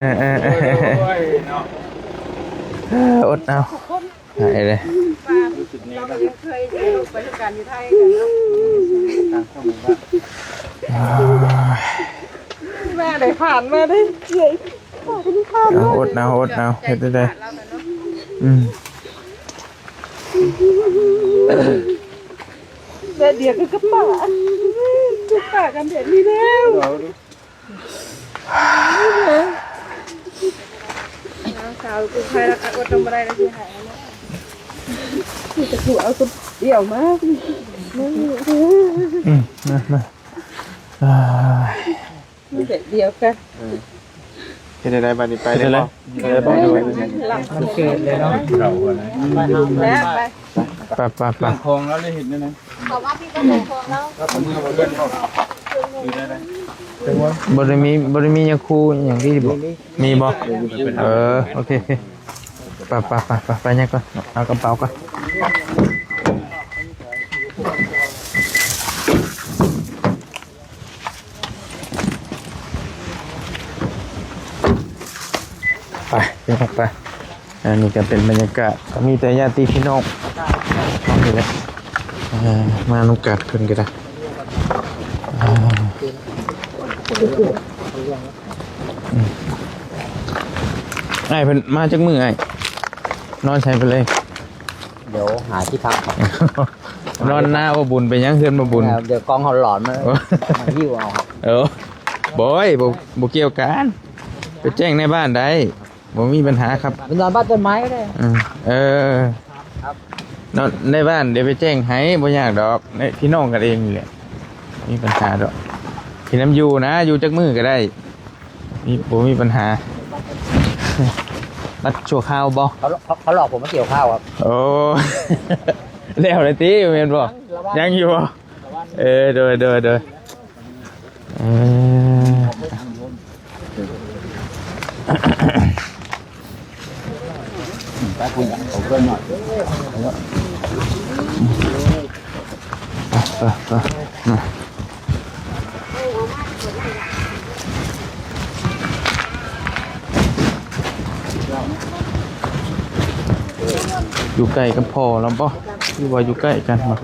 ເອີໆໆ ໂອ້ຍເນາະ ເອີ ອົດເອົາ ໃຫ້ເລີຍ ເຮົາກໍຍັງເຄີຍລົງໄປເຮັດການຢູ່ໄທກັນເນາະ ມາໄດ້ຜ່ານມາໄດ້ເອື້ອຍ ເອົາ ອົດເອົາ ອົດເອົາ ເຮັດໄດ້ ອືມ ແບບດຽວຄືກັບປ້າ ຄືປ້າກັນແບບນີ້ແລ້ວ ສາວກູໄພລະກະອົດລົງບໍ່ໄດ້ລະຊິຫາຍເນາະ ຈະຖືເອົາຄົນດຽວມາ ອືມ ມາ ມາ ອ່າ ແບບດຽວກັນ ເອີ ເຮັດແນວໃດບາດນີ້ ໄປໄດ້ບໍ່? ໄດ້ບໍ່? ມັນເກີດເລີຍເນາະ ໄປ ໄປ ໄປ ໄປ ເຄື່ອງຂອງລາວໄດ້ເຮັດແນວໃດ? ເຂົາວ່າມີເຄື່ອງຂອງລາວ ບໍ່ໄດ້ມີ ບໍ່ໄດ້ມີຍາຄູຫຍັງທີ່ບໍ່? ມີບໍ່? ເອີ ໂອເຄ ໂອເຄ ໄປ ໄປ ໄປ ໄປ ໄປຫຍັງກ່ອນ ເອົາກະເປົາກ່ອນ ໄປ ໄປ ໄປ ອັນນີ້ກະເປັນບັນຍາກາດ ກະມີແຕ່ຍາດຕິພີ່ນ້ອງນີ້ແຫຼະ ເອີ ມານຳກັນ ເພິ່ນກະໄດ້ ເອີ ອືມ ອ້າຍເພິ່ນມາຈັກມື້ອ້າຍ? ນອນໃສເພິ່ນເລີຍ? ດຽວຫາທີ່ພັກ ນອນນາບໍ່ບຸນ ເປັນຫຍັງເຮືອນບໍ່ບຸນ? ດຽວກອງເຮົາຫຼອນມາ ມາຫິ້ວເອົາ ເອີ ບໍ່ ບໍ່ ບໍ່ກ່ຽວກັນ ໄປແຈ້ງໃນບ້ານໄດ້ ບໍ່ມີບັນຫາຄັບ ໄປນອນບ້ານຕົ້ນໄມ້ກະໄດ້ ເອີ ເອີ ນອນໃນບ້ານ ດຽວໄປແຈ້ງໃຫ້ ບໍ່ຍາກດອກ ໃນພີ່ນ້ອງກັນເອງນີ້ແຫຼະ ບໍ່ມີບັນຫາດອກ ກິນນຳຢູ່ນະ ຢູ່ຈັກມື້ກະໄດ້ ມີ ບໍ່ມີບັນຫາ ມາຊົ່ວຄາວບໍ່? ເຂົາ ເຂົາ ເຂົາຫຼອກຜົມມາກ່ຽວຂ້າວຄັບ ໂອ້ ແລ້ວແລ້ວຕິ ແມ່ນບໍ່? ຍັງຢູ່ບໍ່? ເອີ ໂດຍ ໂດຍ ໂດຍ ເອີ ໄປພຸ້ນ ເອົາເພື່ອນໜ້ອຍ ໄປ ໄປ ໄປ ຢູ່ໃກ້ກັບພໍ່ລາວບໍ່ ຫຼືວ່າຢູ່ໃກ້ກັນບໍ່? ອ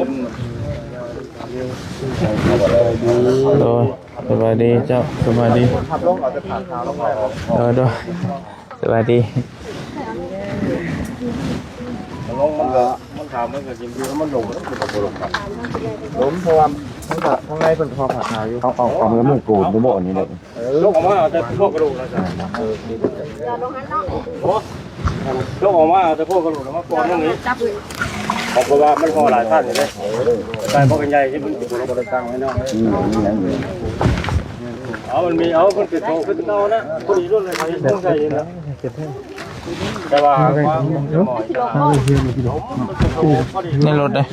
ືມ ໂດຍ ສະບາຍດີເຈົ້າ ສະບາຍດີ ໂດຍ ໂດຍ ສະບາຍດີ ມັນລົງ ມັນກະ ມັນຖາມ ມັນກະກິນຢູ່ ແລ້ວມັນລົງ ມັນກະບໍ່ລົງກັນ ລົງ ເພາະວ່າມັນກະ ທາງໃນເພິ່ນກະພໍຜ້າຂາວຢູ່ ເອົາ ເອົາ ເອົາມືໂກນໄດ້ບໍ່ອັນນີ້ເນາະ? ເອີ ຍົກອອກມາເອົາແຕ່ພວກກະດູກນະ ເອີ ຍົກອອກມາເອົາແຕ່ພວກກະດູກນະ ມາກ່ອນນີ້ ເພາະວ່າມັນພໍຫຼາຍຂັ້ນຢູ່ເດ້ ກາຍບໍ່ກັນໃຫຍ່ທີ່ມັນບໍ່ໄດ້ຕັ້ງໄວ້ເນາະ ອືມ ເອົາ ມັນມີ ເອົາ ມັນເປັນໂຕຂຶ້ນເກົ່ານະ ພໍດີລຸ້ນເລີຍ ເຂົາເຮັດໃສ່ນະ ແຕ່ວ່າ ໃນລົດເດ້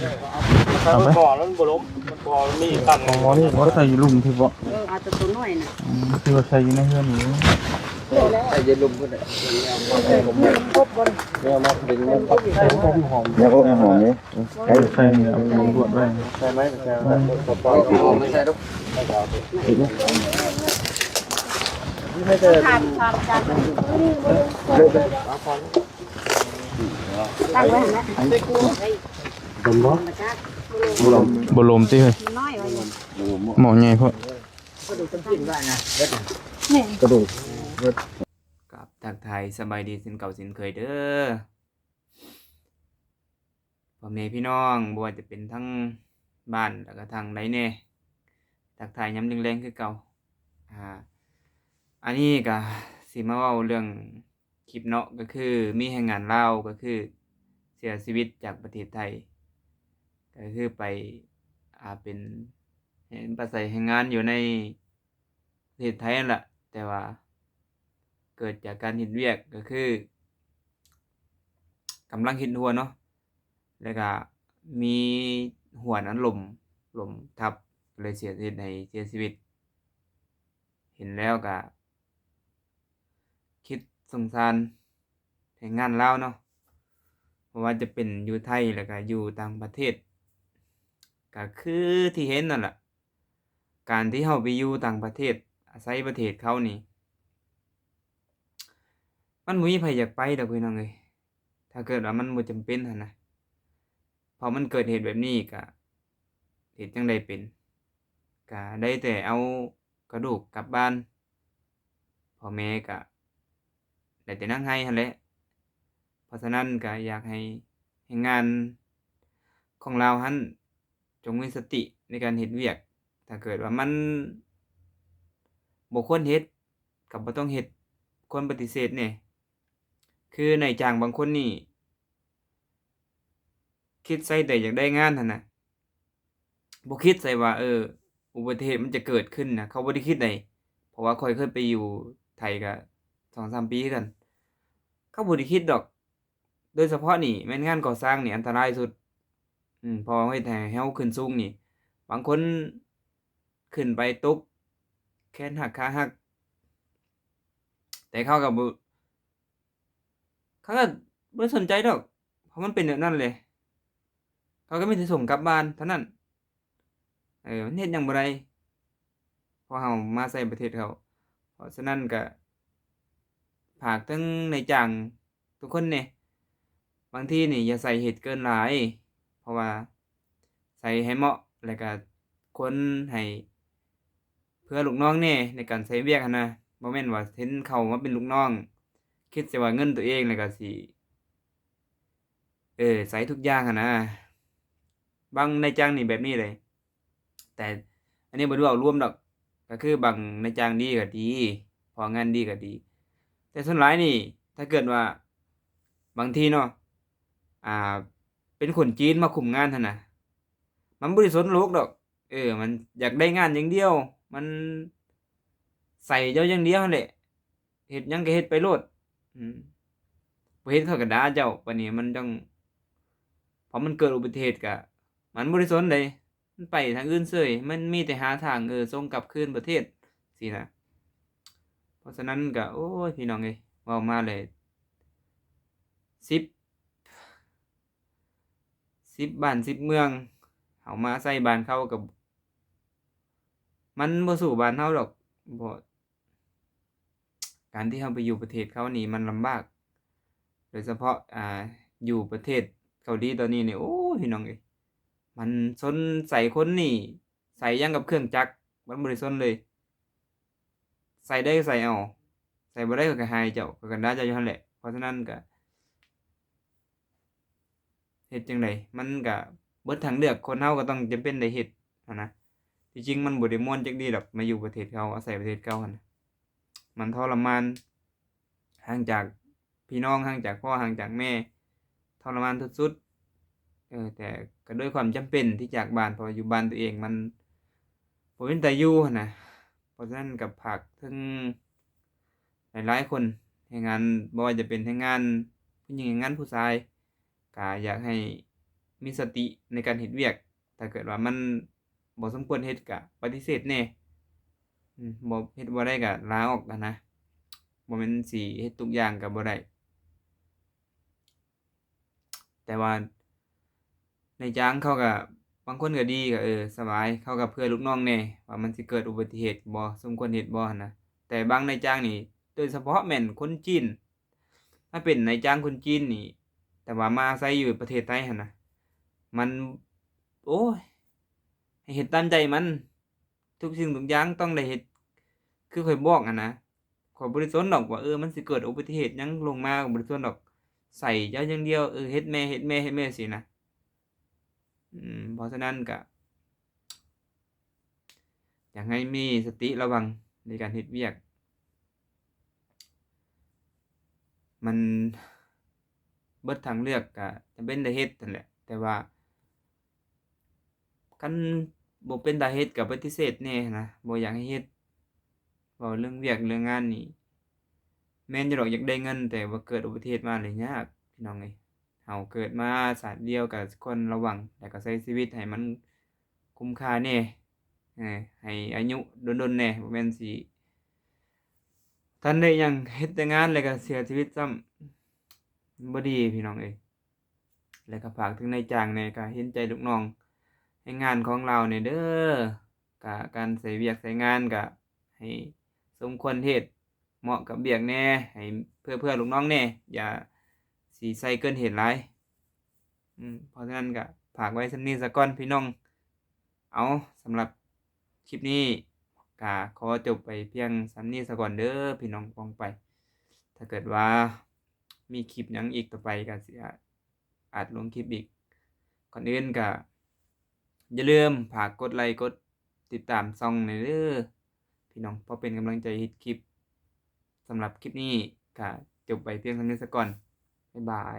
ເອົາໄປ ບໍ່ລົມ ບໍ່ມີຕັນ ຂອງໝໍນີ້ບໍ່ໃສ່ຢູ່ລຸ່ມທີ່ບໍ່? ເອີ ເອົາແຕ່ໂຕນ້ອຍນະ ອືມ ຄືວ່າໃສ່ຢູ່ໃນເຮືອນນີ້ ໃສ່ຢູ່ລຸ່ມພຸ້ນແຫຼະ ແນວມາເປັນ ແນວອົບແນວຫອມນີ້ ໃສ່ນີ້ ເອົາລົວດໄວ້ ໃສ່ໄໝ? ໃສ່ ໃສ່ລູກ ໃສ່ ຕັ້ງໄວ້ຫັ້ນແຫຼະ ດົມບໍ່? ບໍ່ລົມ ບໍ່ລົມຕິເຮີ້ຍ ມັນນ້ອຍໄວ້ ໝໍໃຫຍ່ໂພດ ກະດູກ ກາບທັກທາຍສະບາຍດີເຊັ່ນເກົ່າເຊັ່ນເຄີຍເດີ ພໍ່ແມ່ພີ່ນ້ອງ ບໍ່ວ່າຈະເປັນທາງບ້ານ ແລ້ວກະທາງໃດແດ່ ທັກທາຍຍາມແລງໆຄືເກົ່າ ອ່າ ອັນນີ້ກະຊິມາເວົ້າເລື່ອງຄລິບເນາະ ກະຄືມີແຮງງານລາວ ກະຄືເສຍຊີວິດຈາກປະເທດໄທ ກະຄືໄປ ອ່າ ເປັນ ເປັນອາໄສແຮງງານຢູ່ໃນ ປະເທດໄທຫັ້ນລະ ແຕ່ວ່າເກີດຈາກການເຮັດວຽກ ກະຄືກຳລັງເຮັດຮົ້ວເນາະ ແລ້ວກະມີຮົ້ວນັ້ນລົ້ມ ລົ້ມທັບ ກະເລີຍເສຍ ເຮັດໃຫ້ເສຍຊີວິດ ເຫັນແລ້ວກະຄິດສົງສານ ແຮງງານລາວເນາະ ບໍ່ວ່າຈະເປັນຢູ່ໄທ ແລ້ວກະຢູ່ຕ່າງປະເທດ ກະຄືທີ່ເຫັນນັ້ນລະ. ການທີ່ເຮົາໄປຢູ່ຕ່າງປະເທດ ອາໄສປະເທດເຂົານີ້ ມັນບໍ່ມີໃຜຢາກໄປດອກພີ່ນ້ອງເອີຍ ຖ້າເກີດວ່າມັນບໍ່ຈຳເປັນຫັ້ນນະ. ເພາະມັນເກີດເຫດແບບນີ້ກະເຮັດຈັ່ງໃດເປັນ ກະໄດ້ແຕ່ເອົາກະດູກກັບບ້ານ ພໍ່ແມ່ກະໄດ້ແຕ່ນັ່ງໄຫ້ຫັ້ນແຫຼະ. ເພາະສະນັ້ນກະຢາກໃຫ້ແຮງງານຂອງລາວຫັ້ນ ຈົ່ງມີສະຕິໃນການເຮັດວຽກ. ຖ້າເກີດວ່າມັນບໍ່ຄວນເຮັດ ກໍບໍ່ຕ້ອງເຮັດ, ຄວນປະຕິເສດແດ່. ຄືນາຍຈ້າງບາງຄົນນີ້ ຄິດໃສ່ແຕ່ຢາກໄດ້ງານຫັ້ນນະ, ບໍ່ຄິດໃສ່ວ່າ ເອີ ອຸບັດຕິເຫດມັນຈະເກີດຂຶ້ນນະ. ເຂົາບໍ່ໄດ້ຄິດໃດ, ເພາະວ່າຂ້ອຍເຄີຍໄປຢູ່ໄທກໍສອງສາມປີຄືກັນ. ເຂົາບໍ່ໄດ້ຄິດດອກ. ໂດຍສະເພາະນີ້ແມ່ນງານກໍ່ສ້າງນີ້ອັນຕະລາຍສຸດ. ອືມ ເພາະວ່າເຮັດໃຫ້ເຮົາຂຶ້ນສູງນີ້, ບາງຄົນຂຶ້ນໄປຕົກແຂນຫັກຂາຫັກ, ແຕ່ເຂົາກໍບໍ່ ເຂົາກໍບໍ່ໄດ້ສົນໃຈດອກ, ເພາະມັນເປັນແບບນັ້ນແຫຼະ. ເຂົາກໍມີແຕ່ສົ່ງກັບບ້ານເທົ່ານັ້ນ. ເອີ ມັນເຮັດຫຍັງບໍ່ໄດ້ ເພາະເຮົາມາໃສ່ປະເທດເຂົາ. ເພາະສະນັ້ນກະຝາກເຖິງນາຍຈ້າງທຸກຄົນແດ່, ບາງທີນີ້ຢ່າໃສ່ເຫດເກີນຫຼາຍ, ເພາະວ່າໃສ່ໃຫ້ເໝາະ ແລ້ວກະຄວນໃຫ້ເພື່ອລູກນ້ອງແດ່ໃນການໃຊ້ວຽກຫັ້ນນະ. ບໍ່ແມ່ນວ່າເຫັນເຂົາມາເປັນລູກນ້ອງ ຄິດແຕ່ວ່າເງິນຕົວເອງ ແລ້ວກະຊິ ເອີ ໃຊ້ທຸກຢ່າງຫັ້ນນະ. ບາງນາຍຈ້າງນີ້ແບບນີ້ເລີຍ, ແຕ່ອັນນີ້ບໍ່ໄດ້ເວົ້າລວມດອກ, ກໍຄືບາງນາຍຈ້າງດີກໍດີ, ເພາະງານດີກໍດີ, ແຕ່ສ່ວນຫຼາຍນີ້ ຖ້າເກີດວ່າບາງທີເນາະ ອ່າ ເປັນຄົນຈີນມາຄຸມງານຫັ້ນນະ, ມັນບໍ່ໄດ້ສົນໂລກດອກ. ເອີ ມັນຢາກໄດ້ງານຢ່າງດຽວ, ມັນໃສ່ເຈົ້າຢ່າງດຽວຫັ້ນແຫຼະ. ເຮັດຫຍັງກໍເຮັດໄປໂລດ. ອືມ ບໍ່ເຮັດເຂົາກໍດ່າເຈົ້າ. ບາດນີ້ມັນຈັ່ງ ພໍມັນເກີດອຸບັດຕິເຫດກະ ມັນບໍ່ໄດ້ສົນໃດ, ມັນໄປທາງອື່ນເສີຍ. ມັນມີແຕ່ຫາທາງ ເອີ ສົ່ງກັບຄືນປະເທດຊີ້ນະ. ເພາະສະນັ້ນກະ ໂອ້ຍ ພີ່ນ້ອງເອີຍ ເວົ້າມາແລ້ວ ສິບ ສິບບ້ານສິບເມືອງ, ເຮົາມາໃສ່ບ້ານເຂົາກໍ ມັນບໍ່ສູ້ບ້ານເຮົາດອກ. ເພາະ ການທີ່ເຮົາໄປຢູ່ປະເທດເຂົານີ້ມັນລຳບາກ, ໂດຍສະເພາະ ອ່າ ຢູ່ປະເທດເກົາຫຼີຕອນນີ້ນີ້ ໂອ້ຍ ພີ່ນ້ອງເອີຍ ມັນສົນໃສ່ຄົນນີ້ ໃສ່ຫຍັງກັບເຄື່ອງຈັກ ມັນບໍ່ໄດ້ສົນເລີຍ. ໃສ່ໄດ້ໃສ່ເອົາ, ໃສ່ບໍ່ໄດ້ເຂົາກໍໃຫ້ເຈົ້າ, ເຂົາກໍດ່າເຈົ້າຢູ່ຫັ້ນແຫຼະ. ເພາະສະນັ້ນກະ ເຮັດຈັ່ງໃດ ມັນກະເບິດທາງເລືອກ, ຄົນເຮົາກໍຕ້ອງຈຳເປັນໄດ້ເຮັດຫັ້ນນະ. ທີ່ຈິງມັນບໍ່ໄດ້ມ່ວນຈັກດີດອກ ມາຢູ່ປະເທດເຂົາ ອາໄສປະເທດເຂົາຫັ້ນນະ. ມັນທໍລະມານ, ຫ່າງຈາກພີ່ນ້ອງ, ຫ່າງຈາກພໍ່, ຫ່າງຈາກແມ່, ທໍລະມານສຸດໆ. ເອີ ແຕ່ກໍດ້ວຍຄວາມຈຳເປັນທີ່ຈາກບ້ານ, ເພາະວ່າຢູ່ບ້ານຕົວເອງມັນບໍ່ເປັນຕາຢູ່ຫັ້ນນະ. ເພາະສະນັ້ນກໍຝາກເຖິງ ຫຼາຍໆຄົນ, ແຮງງານ ບໍ່ວ່າຈະເປັນແຮງງານຜູ້ຍິງ ແຮງງານຜູ້ຊາຍ, ກະຢາກໃຫ້ມີສະຕິໃນການເຮັດວຽກ. ຖ້າເກີດວ່າມັນບໍ່ສົມຄວນເຮັດ ກະປະຕິເສດແດ່, ອືມ ບໍ່ເຮັດບໍ່ໄດ້ກະລາອອກຫັ້ນນະ, ບໍ່ແມ່ນຊິເຮັດທຸກຢ່າງກະບໍ່ໄດ້. ແຕ່ວ່ານາຍຈ້າງເຂົາກະ ບາງຄົນກະດີ ກະ ເອີ ສະບາຍ, ເຂົາກະເພື່ອລູກນ້ອງແດ່ ວ່າມັນຊິເກີດອຸບັດຕິເຫດບໍ່ ສົມຄວນເຮັດບໍ່ຫັ້ນນະ. ແຕ່ບາງນາຍຈ້າງນີ້ ໂດຍສະເພາະແມ່ນຄົນຈີນ, ຖ້າເປັນນາຍຈ້າງຄົນຈີນນີ້ ແຕ່ວ່າມາອາໄສຢູ່ປະເທດໄທຫັ້ນນະ ມັນ ໂອ້ຍ ໃຫ້ເຮັດຕາມໃຈມັນ. ທຸກສິ່ງທຸກຢ່າງຕ້ອງໄດ້ເຮັດຄືຂ້ອຍບອກຫັ້ນນະ. ຂ້ອຍບໍ່ໄດ້ສົນດອກວ່າ ເອີ ມັນຊິເກີດອຸບັດຕິເຫດຫຍັງລົງມາ ກໍບໍ່ໄດ້ສົນດອກ, ໃສ່ເຈົ້າຢ່າງດຽວ, ເອີ ເຮັດແດ່ ເຮັດແດ່ ເຮັດແດ່ ຊີ້ນະ. ອືມ ເພາະສະນັ້ນກະ ຢາກໃຫ້ມີສະຕິລະວັງໃນການເຮັດວຽກ. ມັນເບິດທາງເລືອກກະຈຳເປັນໄດ້ເຮັດຫັ້ນແຫຼະ, ແຕ່ວ່າ ຄັນບໍ່ເປັນຕາເຮັດກໍປະຕິເສດແດ່ນະ, ບໍ່ຢາກໃຫ້ເຮັດ. ເວົ້າເລື່ອງວຽກເລື່ອງງານນີ້ ແມ່ນຢູ່ດອກ ຢາກໄດ້ເງິນ, ແຕ່ວ່າເກີດອຸບັດຕິເຫດມາແລ້ວຍາກ ພີ່ນ້ອງເອີຍ. ເຮົາເກີດມາຊາດດຽວກໍຄວນລະວັງ ແລ້ວກໍໃຊ້ຊີວິດໃຫ້ມັນຄຸ້ມຄ່າແດ່, ເອີ ໃຫ້ອາຍຸດົນໆແດ່, ບໍ່ແມ່ນຊິ ທັນໄດ້ຫຍັງ ເຮັດແຕ່ງານແລ້ວກໍເສຍຊີວິດຊ້ຳ. ມັນບໍ່ດີພີ່ນ້ອງເອີຍ. ແລະກໍຝາກເຖິງນາຍຈ້າງແດ່ ກໍເຫັນໃຈລູກນ້ອງແຮງງານຂອງລາວແດ່ເດີ. ກະການໃຊ້ວຽກໃຊ້ງານກະໃຫ້ສົມຄວນເຮັດ ເໝາະກັບວຽກແດ່ ໃຫ້ເພື່ອເພື່ອລູກນ້ອງແດ່ ຢ່າຊິໃສ່ເກີນເຫດຫຼາຍ. ອືມ ເພາະສະນັ້ນກະຝາກໄວ້ສ່ຳນີ້ສາກ່ອນພີ່ນ້ອງ. ເອົາ ສຳລັບຄລິບນີ້ກະຂໍຈົບໄປພຽງສ່ຳນີ້ສາກ່ອນເດີພີ່ນ້ອງປ້ອງປາຍ. ຖ້າເກີດວ່າມີຄລິບຫຍັງອີກຕໍ່ໄປກະຊິອາດ ອາດລົງຄລິບອີກ. ກ່ອນອື່ນກະຢ່າລືມຝາກກົດໄລກົດຕິດຕາມຊ່ອງແດ່ເດີພີ່ນ້ອງ ເພື່ອເປັນກຳລັງໃຈເຮັດຄລິບ. ສຳລັບຄລິບນີ້ກະຈົບໄປພຽງສ່ຳນີ້ສາກ່ອນ. ບາຍບາຍ.